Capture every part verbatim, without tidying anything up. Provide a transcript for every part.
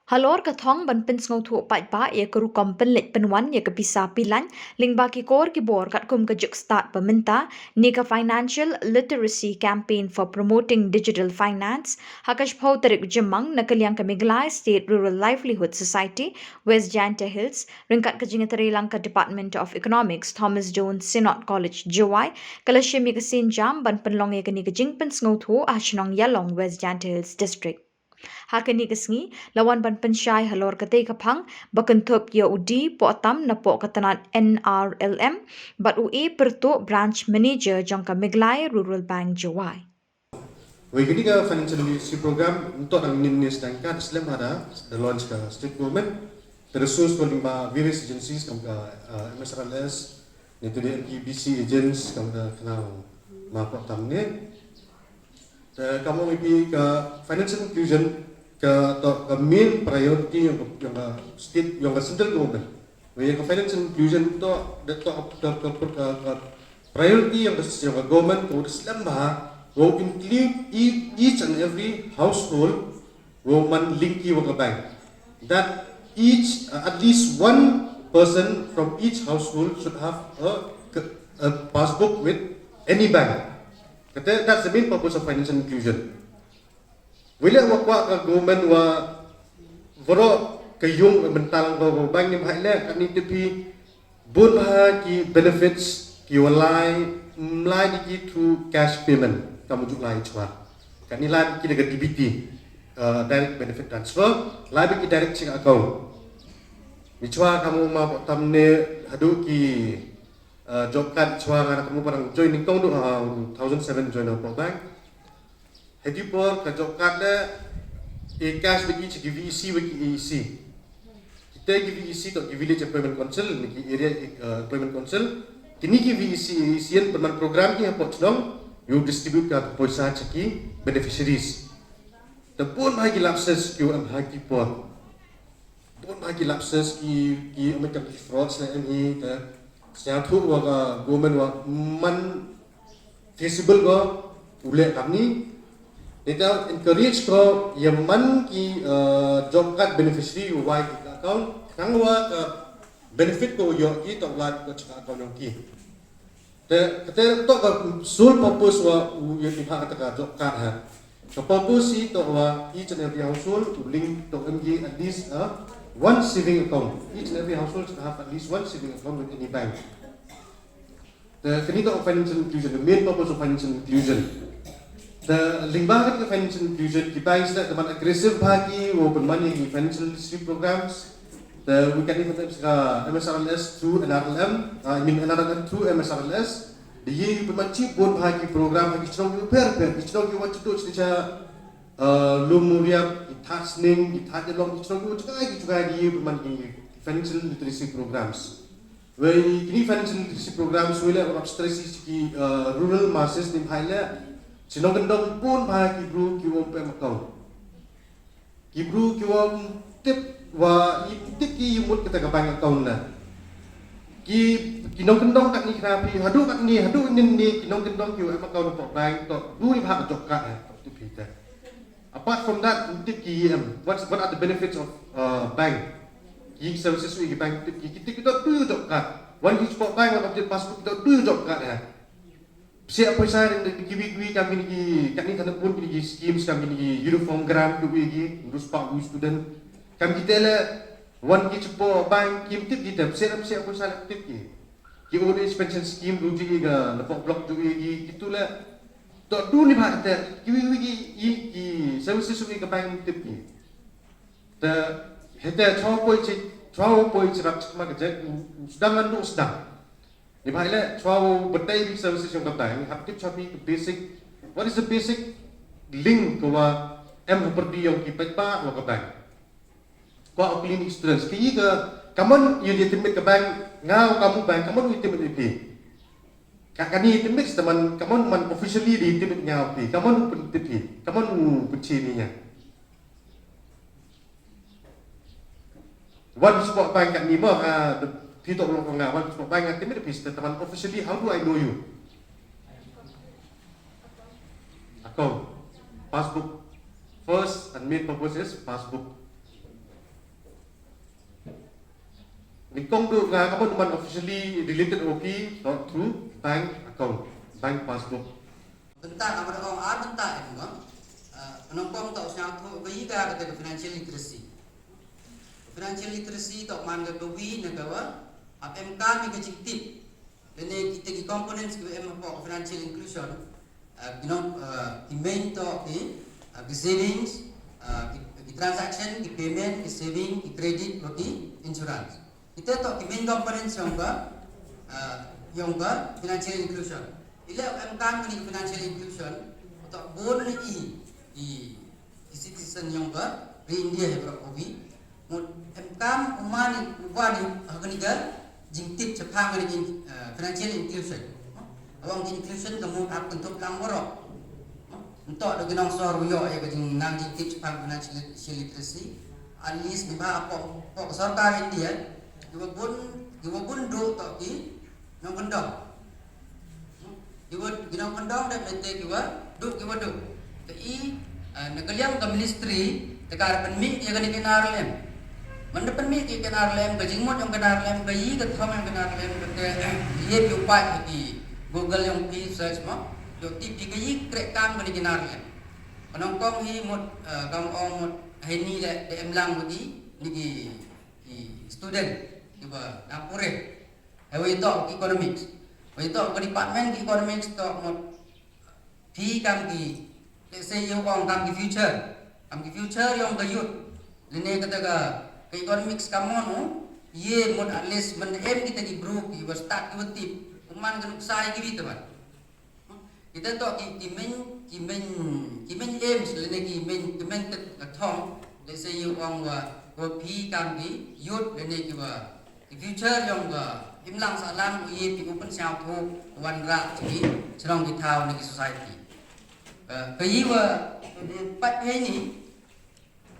Halor ka thong ban pynsngewthuh paidbah ïa ka rukom pynleit pynwan ïa ka pisa pilain lyngba ki kor ki bor katkum ka juk stad ba mynta, ne ka Financial Literacy Campaign for Promoting Digital Finance, ha ka shiphew tarik Jymmang na ka liang ka Meghalaya State Rural Livelihood Society, West Jaiñtia Hills, ryngkat ka jingïatreilang ka Department of Economics, Thomas Jones Synod College, Jowai, ka la shim ïa ka sienjam ban pynlong ïa kane ka jingpynsngewthuh ha shnong Ïalong, West Jaiñtia Hills District. Ha kane ka sngi, la wan ban pynshai halor katei ka phang ba kynthup ïa u D Pohtam napoh ka tnat N R L M bad u A Pyrtuh, Branch Manager jong ka Meghalaya Rural Bank, Jowai. Wei, kane ka financial literacy program, ntoh dang mynnin ne sdang ka, da slem ha da, da launch ka state government, da resource ko lyngba various agencies, kum ka, uh, M S R L S, ne tu de M P B C agents, kum ka kynnoh ma Pohtam ne. Te kum ong ïa phi ka financial inclusion, ka toh ka main priority jong ka, jong ka state, jong ka central government. Wei ka financial inclusion toh, da toh ka, ka, ka, ka priority jong ka, jong ka government, ka u da slem bha, wa u include e-, each and every household, wa u man link ki wa ka bank. That each, uh, at least one person from each household should have a, a passbook with any bank. Kata, that's the main purpose of financial inclusion. Wei leh wa kwah ka government wa waroh ka yung mynta lang ka wa bank, neibhah leh, katni tip phi bun bha ki benefits ki wa lai, ym lai de ki through cash payment, kam ju lai chwa. Katni lai ki da ka D B T, uh, direct benefit transfer, lai ba ki direct sha ka account. Ni chwa kam u ma Pohtam ne haduh ki, uh, job card chwa nga na kam u parang join ni kong du, uh, two thousand seven join na bank. Hei por ka job card leh, e cash ba ki cha ki V E C wa ki A E C. Kita ki V E C toh ki Village Employment Council, ne ki Area, eh, Employment Council. Kini ki V E C, A E C yn pynman program ki hapoh chnong, yow distribute ka poisa cha ki beneficiaries. Te bun bha ki lapses ki wa em ha ki por. Bun bha ki lapses ki, ki em kam ki frauds ne em hi te. Sngewthuh wa ka government wa man feasible ko u leh kamni. Te ta encourage ko ïa man ki, eh, job card beneficiary u wai ki account. Tang wa ka benefit ko ïoh ki tang la ko cha account ïoh ki. Te, te toh ka sole purpose wa u ïa ki ha kata ka job card ha. Ka purpose hi toh wa each and every household u link toh em ki at least, uh, one saving account. Each and every household should have at least one saving account with any bank. Te kani toh financial inclusion, the main purpose of financial inclusion. Te lyngba ka financial inclusion, ki banks leh te man aggressive bha ki wa pynman ïa ki financial literacy programs. Te wi kani pynman ka M S R L S through N R L M, uh, I mean N R L M through M S R L S. Te ïa pynman chibun bha ki program ha ki chnong ki pher pher, ki chnong ki wa chutut sha, uh, Lum Muriap, ki Thad Sning, ki Thad Ïalong, ki chnong ki wa chukai ki chukai, te ïa pynman ki financial literacy programs. Wei kini financial literacy programs wei leh wa rap stress ki, uh, rural masses neibhah leh. Chnong kyndong bun bha ki bru ki wa ym pem account. Ki bru ki wa ym tip wa ym tip ki ïa mut kata ka bank account na. Ki, ki nongkyndong katni khnang phi, haduh katni, haduh ynnin ni, ki nongkyndong ki wa em account hapoh bank, toh du neibhah ka job card, eh, toh tip phi te. Apart from that, ym tip ki ïa em, what, what are the benefits of, uh, bank? Ki services u ki bank, tip ki, ki tip ki toh du job card. Wan ki chapoh bank, wan update passbook, ki toh du job card, eh. Psiah poisa ring da kiwi kiwi kam kini ki, katni than bun kini ki schemes kam kini ki uniform grant kiwi ki, rus pa u student. Kam ki te leh, wan ki chapoh bank, kim tip ki te, psiah, psiah poisa leh tip ki. Ki old age pension scheme, ruji ki ga, na pok block kiwi ki, kitu leh. Toh du neibhah te, kiwi kiwi ki, i, ki services kiwi ka bank tip ki. Te, hete chwa poi chi, chwa poi chi rap chikma ka jek, u, u sdang an u sdang. Neibhah leh, chwa u batai bi services yong ka bank, hap tip chwa bi basic, what is the basic link ko wa em ha pyrdi yong ki paidbah wa ka bank? Ko u clean experience. Ki ka, kammon ïa ïa tip mit ka bank, nga wa kamu bank, kammon ïa tip mit ïa phi. Ka kani ïa tip mit staman, kammon man officially ïa tip mit nga wa phi, kammon u pyntip phi, kammon u pynchi ni nga. Wan spot bank kat ni mo, ah, phi toh long nga, wan spot bank nga tip mit phi staman officially, how do I know you? Account. Passbook. First and main purpose is passbook. Nyngkong duh nga ka ban man officially deleted o ki, not through bank account, bank passbook. Bynta nga ba da ong ar bynta em ba. Nyngkong toh sñiawthuh ka i ka kata ka financial literacy. Financial literacy toh man ka kawi na ka wa ap em kam i ka jingtip. Lane kita ki components ki em hapoh financial inclusion. Ki nong ki main toh ki ki savings, ki transaction, ki payment, ki saving, ki credit, wa ki insurance. Kita toh ki main components yong ka yong ka financial inclusion. Ile em kam ni financial inclusion toh bun ni i i i citizen yong ka ri India he bro obi. Mut em kam umani ubani hakani ka jingtip chapang ni financial inclusion. Awang inclusion ka mut ap kentup lang bro. Ntok da ginong sor uyo ya ka jing nang jingtip chapang financial literacy. At least ni ba pok pok sorkar India. Iwa bun iwa bun do toh ki nong kendong. Kiwa ginong kendong da mete kiwa duk kiwa duk. Te i na ka liang ka ministry te ka pynmih ki kani ki N R L M. Man da pynmih ki kani N R L M ka jingmut yong kani N R L M ka i ka thong yong kani N R L M ka te ye ki upai ki Google yong ki search mo. Yo ti pi ka i krek kam kani ki N R L M. Ka nyngkong hi mut kam ong mut hini le te em lang mut i ni ki student kiwa na pure. Hei wei toh ki economics. Wei toh ka department ki economics toh mut phi kam ki, let's say, yow ong kam ki future. Kam ki future yong ka youth. Lane kata ka economics kam mon u ye mut at least man em kita ki bru ki wa start ki wa tip. Kuman ka nuksa ki wi taban. Kita toh ki ki main ki main ki main aims lane ki main ki main ka thong. Let's say yow ong wa wa phi kam ki youth lane ki wa ki future yong ka imlang sahlang u ye phi u pynsñiawthuh wanrah ki chnong ki thaw na ki society. Ka i wa pat hei ni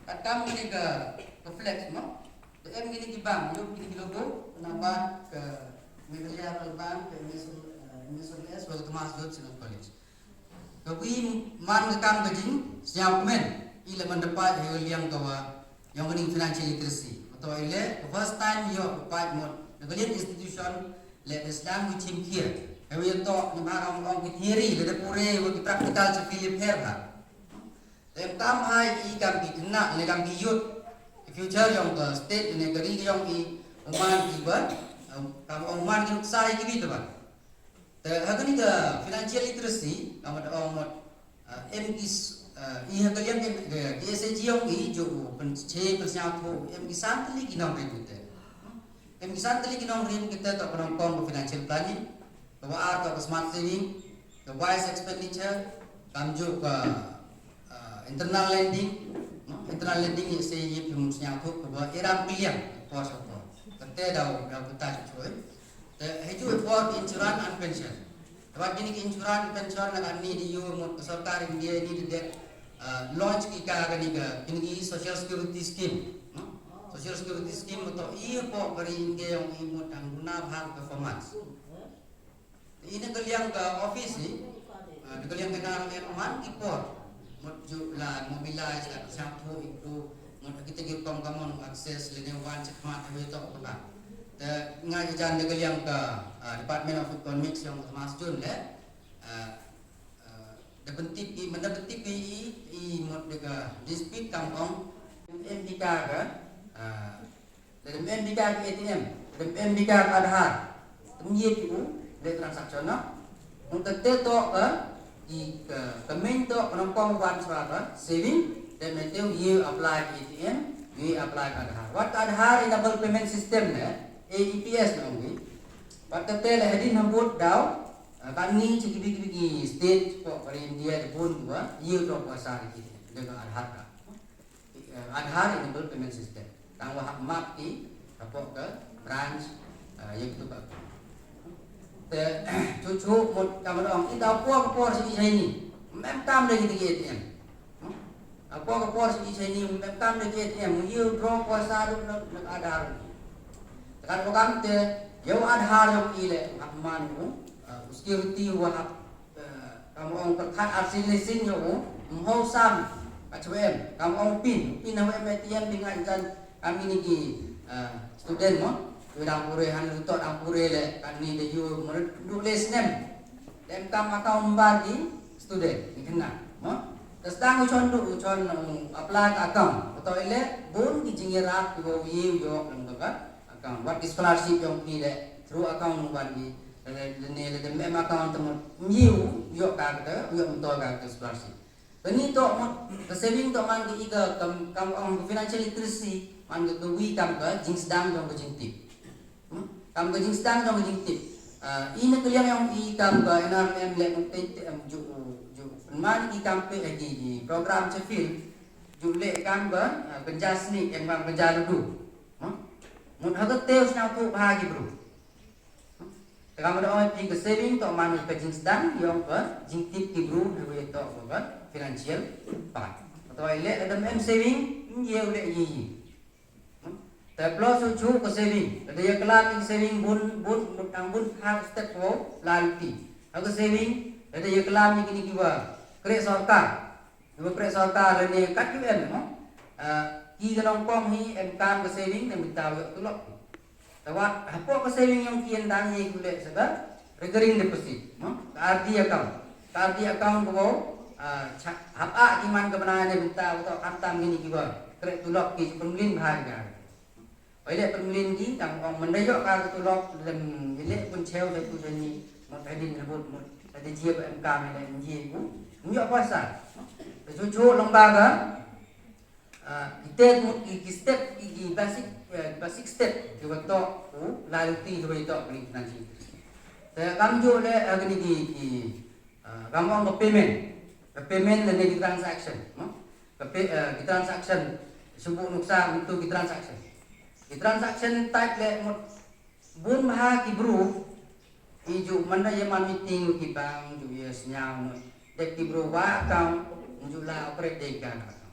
kat kam kini ka ka flex mo. Ka em kini ki bank, yow kini ki logo na bank ka Meghalaya Rural Bank, ka M S M S, wa Thomas Jones College. Ka wi man ka kam ka jing sñiaw kmen i le man da pait ha liang ka wa yong ka ning financial literacy. Mato i le ka first time yow ka pait mot na ka liang institution le da sdang wi chim kia. Ka wi to ni ba ong ong ki theory le da pure wa ki practical cha Philip Her ha. Te kam hai i kam ki kena le kam ki youth. Future yong ka state ne ka ri yong i uman ki ba kam ong man ki nuksa i ki bi ta ba. Te ha kani ka financial literacy, ka mut ong mut em ki i ha ka liang ka S A G ong i jo u pynche pynsiaw tho em ki san tylli ki nongrim te. Em ki san tylli ki nongrim kita to ka nongkong ka financial planning, ka wa ar to ka smart saving, ka wise expenditure, kam jo ka internal lending, internal lending i se i phi mun siaw tho ka wa iram biliang por sa por. Kate daw daw kata choi. Te heju i por insurance and pension. Te wat kini ki insurance pension na kan ni di yu mut ka sorkar India ni di dek launch ki ka kani ka kini ki social security scheme. Social security scheme to i po kari India yong i mut ang guna bhag performance. Ina ka liang ka office ni, na ka liang ka nar le man ki por. Mut ju la mobilize la siang tho itu mut kita ki kong ka mon access le ne wan chakmat ha to ka. Te ngai jan da ka liang ka Department of Economics yong ka Thomas Jun le da pyntip i man da pyntip i i mut da ka dispute kam ong em di ka ka da em di ka ka A T M da em di ka ka Aadhaar. Tem ye ki u le transaction no. Mut te to ka i ka ka main to ka nongkong wan swa ka saving da me te ye apply ka A T M ye apply ka Aadhaar. Wat ka Aadhaar enable payment system ne A E P S no ngi. Wat te le hadin hambut daw kan ni chi ki bi ki bi ki state ko ka India de bun wa ye to ko sa ki de ka Aadhaar ka. Aadhaar enable payment system. Tang wa hap map ki hapoh ka branch ye tu ka. Te chu chu mut ka ma ong i da por por si i ni. Mem kam de ki A T M. Apo ka por si i chai ni mem kam de ki A T M mu yu draw por sa du na Aadhaar. Kan ko kam te yow Aadhaar yow i le hap man u security wa hap kam ong per khat ar sin le sin yow u mho sam ka chwe em kam ong pin pin na em A T M bi ngan jan kam ini ki student mo. Yu dang pure, han yu to dang pure le, kan ni de yu merduk le snem. Dem kam account bar di student ni kena. Mo? Te sdang u chon du, u chon apply ka account. Betul le, bun ki jingirap ki bau ye yo lam ka account. Wat ki scholarship yong ki le, through account ban di. Le ne le dem account temu ye yo ka ka, yo mto ka ka scholarship. Kani to mut ka saving to man ka i ka kam, kam ong ka financial literacy, man ka ka wi kam ka jingsdang jong ka jingtip. Hmm? Kam ka jingsdang jong ka jingtip. Ah, i na ka liang yong i kam ka N R M M le mut te te em ju ju man i kam pe lagi di program Sheffield ju le kam ka, ah, ka jasni em kam ka jarudu. Hmm? Mut ha ka te usna tu bha ki bru. Te kam da ong phi ka saving to man ka jingsdang yong ka jingtip ki bru ha wi to ka financial part. To i le da em saving ye u le ye ye. Te plus u chu ka saving da ya klam ka saving bun bun bun tang bun ha step ko lalti. Ha ka saving da ya klam ni kini kiwa kre sorkar. Yu prek sorkar ne kat yu em mo. Ah, ki ka nongpong hi em kam ka saving ne mynta yu tulop. Te wat hapoh ka saving yong ki en dang ye ku le sa ka recurring deposit mo. Ka R D account. Ka R D account ko, ah, hap a ki man ka bnai ne mynta u to khamtam kini kiwa krek tulop ki pynlin bha ka. Poi le pynmlien ki tang ong mynda ïoh ka ka tulop lem ile pun cheu le tu jani mut hadin rebut mut hadin jia ba em kam le em jia ku ym ïoh pisa. Te chu chu long ba ka, ah, ki tek mut ki, ki step ki, ki basic, eh, basic step ki wa tok ku la ti ki wa tok ni nan chi. Te kam ju le, eh, kini ki, ki Ah, ka mong ka payment. Ka payment lane ki transaction, no? Ka pay, ah, ki transaction. Shu buh nuksa untuk ki transaction. Ki transaction type le mut bun bha ki bru. I ju mynda ïa man meeting ki bank ju ïa sñiaw mut. Dep ki bru wa account ju la operate dei ka account.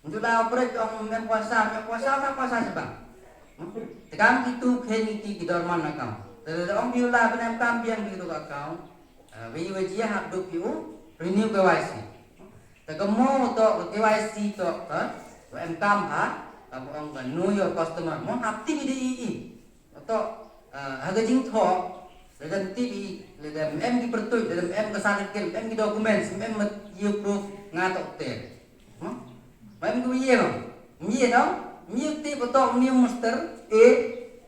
Nju la operate ong mem kuasa, mem kuasa, mem kuasa seba. Te kam kitu khen ki ki dorman account. Te ong bi la ban em kam biang kitu account. Eh, wi wi jia hap duk yu renew K Y C. Te kamo to K Y C to ka em kam ha, ka ong ka know your customer. Mo hap ti di i i. Oto, ah, ha ka jingthoh, lada em ti bi, lada em ki pyrtuit, lada em ka certificate, em ki documents, em ïa proof nga to te. Mo? Em ki ïa no. Ïa no. Ïa ti ko to ni muster e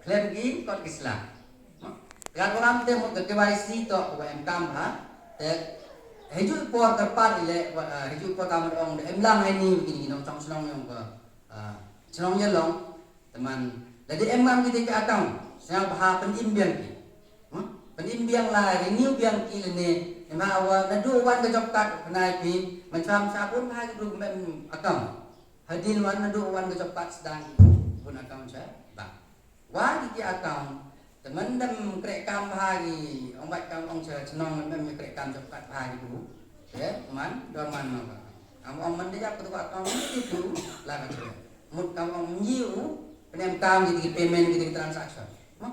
khlem ki kot ki sla. Mo? Ka ko lam te mo ka K Y C to ko em kam ha. Te heju por ka par ile, ah, heju por ka mo ong em lang hai ni ki nongchong chnong yong ka, ah, chnong ïa long. Te man, lada em ngam ki dei ka account, sngewbha pynim biang ki. Hmm? Pynim biang la, renew biang ki lane, em ha wa, naduh wan ka job card, pynai phi, man chwa sa bun bha ki bru mem account. Hadien wan naduh wan ka job card sdang ki bun account sha bank. Wa ki ki account, te man dem kreh kam bha ki, ong bad kam ong sha chnong mem kreh kam job card bha ki bru. Te man, don man no ka. Am ong man de jap ka account, ki bru, la ka chnong. Mut kam ong nyi u, pynem kam ki payment ki transaction. Mo?